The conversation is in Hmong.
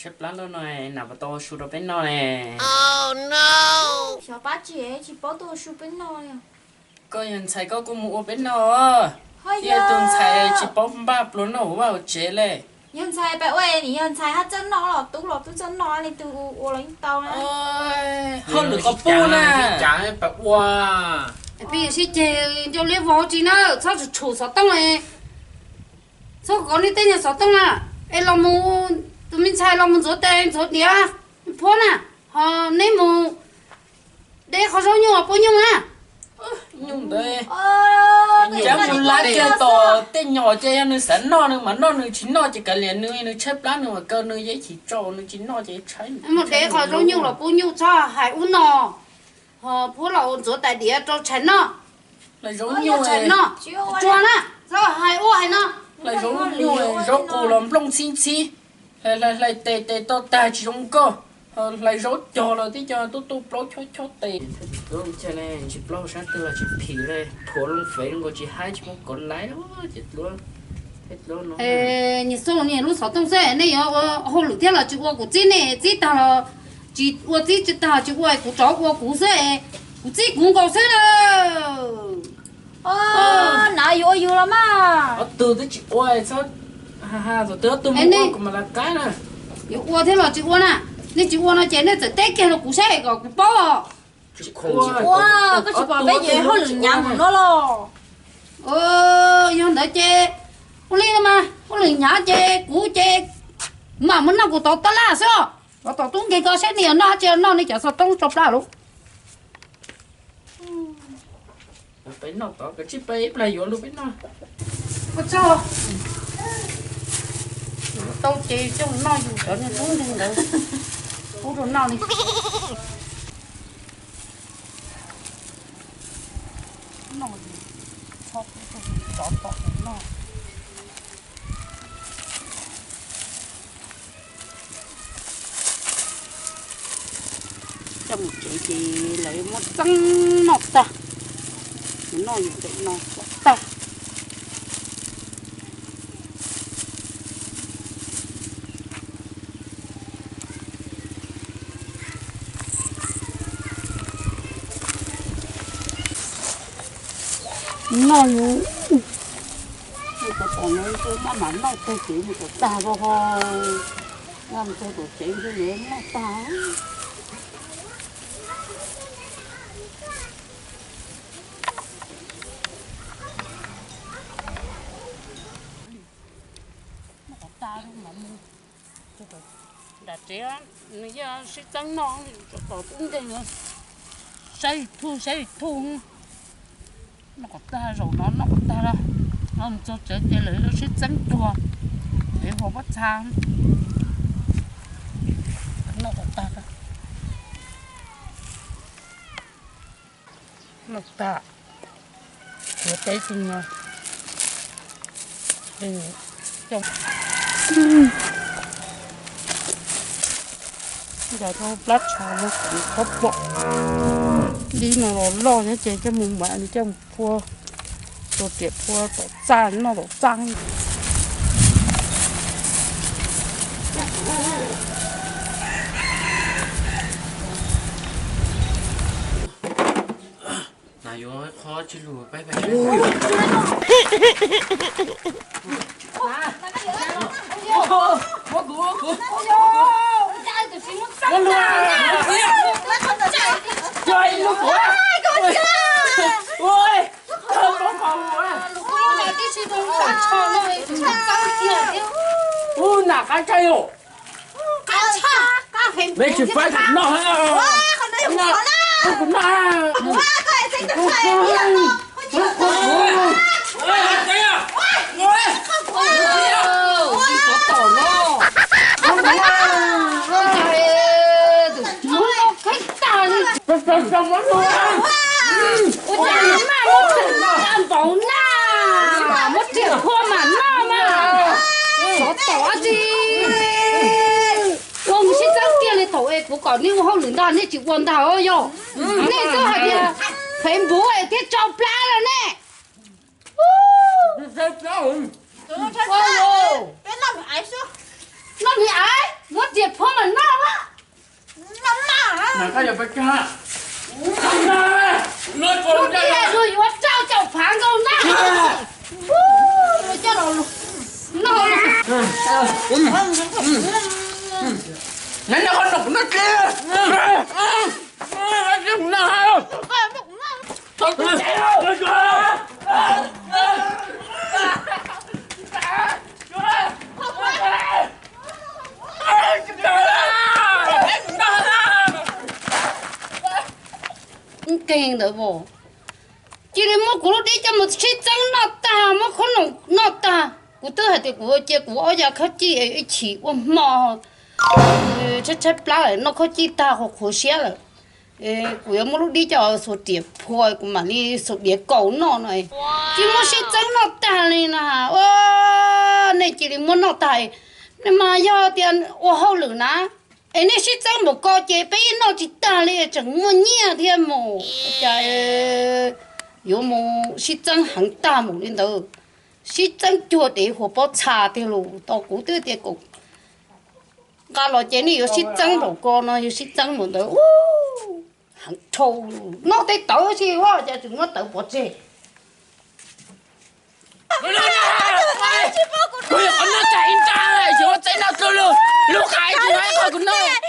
Tshaib plab loj no, nam puas tau ua su rau peb noj ne? Xyov pab tsi tsis paub tuaj ua su peb noj li. Koj yog ntxhais koj kuj mus ua peb noj. Yog tus ntxhais tsis paub npaj pluas noj hauv vaj hauv tsev li. Yog ntxhais pab ua, nim yog ntxhais haj txawj noj los tub los tub txawj noj li tus ua los yeej tau na. Hauj lwm qhov pub na. Peb yuav sib ceg ncauj liab vog tsi na, txhob tshum xov tooj. Txhob kov nej tej nyuag xov tooj na, es los mus, tus me ntxhais los mus ntxuav tes ntxuav diav, phuab na, ho neb mus de qhov zaub nyuj los pub nyuj na. Nyuj ntawd, cov mus lav kiag tom tej nyom ces yog nws xav noj nws mam noj, nws tsis noj ces kav liam nws, nws tshaib plab nws mam kaw nws, yog ib chim tso nws tsis noj ces tshaib. Mus de qhov zaub nyuj los pub nyuj, txhob hais ub no, ho phuab los ntxuav tais diav rau tshais noj. Hlais zaub nyuj, tshais noj, tsuag na, txhob hais ub hais no. Hlais zaub nyuj, zaub qus los nplooj ntxhib ntxhib, hlais hlais tes tes tau tag tsis zoo nkauj, hlais zaub cog los tib co tub tu plaub chob chob tes. Tsis plaub sab twg los tsis phim li, thuav loo fev zoo nkaus tsis haib tsis muaj kov laiv ces dluab. Nyias xub nyias lub xov tooj xwb, nej yuav ua hauj lwm thiab los tsis ua, kuv txib nej txib tag los tsis ua, txib tsis tag tsis ua, kuv rov ua kuv xwb, kuv txib kuv nkaus xwb na. Na yuav ua yus los mas. Ob tug twb tsis ua, txhob, thaum twg ob tug mus ua kuv mam li qab na. Yuav ua thiab los tsis ua na, nej tsis ua no ces nej txawm teb kiag rau kuv saib kom kuv paub. Tsis ua, koj tsis pom peb ces hauj lwm hnyav mus no los. Yog ntawd ces ua li no mas hauj lwm hnyav ces kuv ces mam muab noj kuv tau tab laj xwb. Los tom tub nkeeg ko saib nej yuav noj tsis noj nej cov xov tooj tso plab lauj. Peb noj tod, koj tsij peb ib plag yuav lug peb noj. Ua tsaug. Tau ces coj noj yus cov niag tub nkeeg ntawd. Pub rau noj li. Noj, txhob pub rau tsov tom noj. Coj mus tsev ces lawv muab txeeb noj tag. Noj yus ntawm no kom tag. Noj yus, mus tom no maj mam noj tag kev mus kom tag ko ho. Noj mus txog tom tsev ntshe yuav noj tag. Noj kom tag mam mus. Nram tsev nws yeej sib txeeb noj, tom tub nkeeg saib YouTube saib YouTube. Noj kom tag, zaum no noj kom tag, no mus txog tsev ces lawv sib txeeb tuag, lawv ua pob txha. Noj kom tag. Noj tag, kuv teb tsis nyog. Ncav rau plab tshav no kom nws txhob pom. Dib no los loj thiab ces coj mus mam coj mus phua, tua riam phua tom txaj noj tom txaj. Na yuav qhov tsis lus peb peb. Ub, nam qab tshaj yom. Qab tshaj, qab heev. Peb tsis faib kuv noj, kuv noj, kuv noj. Ua cas maj muab tag npaum na, muab riam phua mam noj mas. Xov tom dab tsi. Koj mus sib txeeb kiag li thaum es kuv kom nej ua hauj lwm ntag nej tsis ua ntag os yog. Nej twb hais tias Facebook es thiaj tso plab los ne. Noj me aiv, muab riam Kuv thiaj yuav rau caum phav nkaus na. Coj los noj. Nkeeg ntawd as, cia li muab kuv lub dib coj mus sib txeeb noj tag, muab khob noom noj tag. Kuv twb hais tias kuv cia kuv ob yav khaub cij ib chim ua hmo, tshaib tshaib plab lawm, noj khaub cij tag qhuav qhuav siab lawm. Kuv yuav muab lub dib coj xuas riam phua, kuv mam li xuas diav kaus noj no. Cia muab sib txeeb noj tag li no. Ua, nej cia li muab noj tag. Nej mas yog tias ua hauj lwm na, es nej sib txeeb npaum ko ces peb yeej noj tsis tag li, tseem muaj nyiaj thiab mus. Cas yuav mus sib txeeb heev tag mus li ntawd. Sib txeeb cuag dev huas pob txha tiag lus, tau kuv twb tias kom nqa los ces nej yuav sib txeeb npaum ko no, yuav sib txeeb npaum ntawd. Heev dhau, noj tej tawv xwb, cas tseem muab tawv pov tseg. Kuv yuav qhov noj tsam ib nrab, yuav txeeb noj lub, lub qab tsis muaj qhov kuv noj.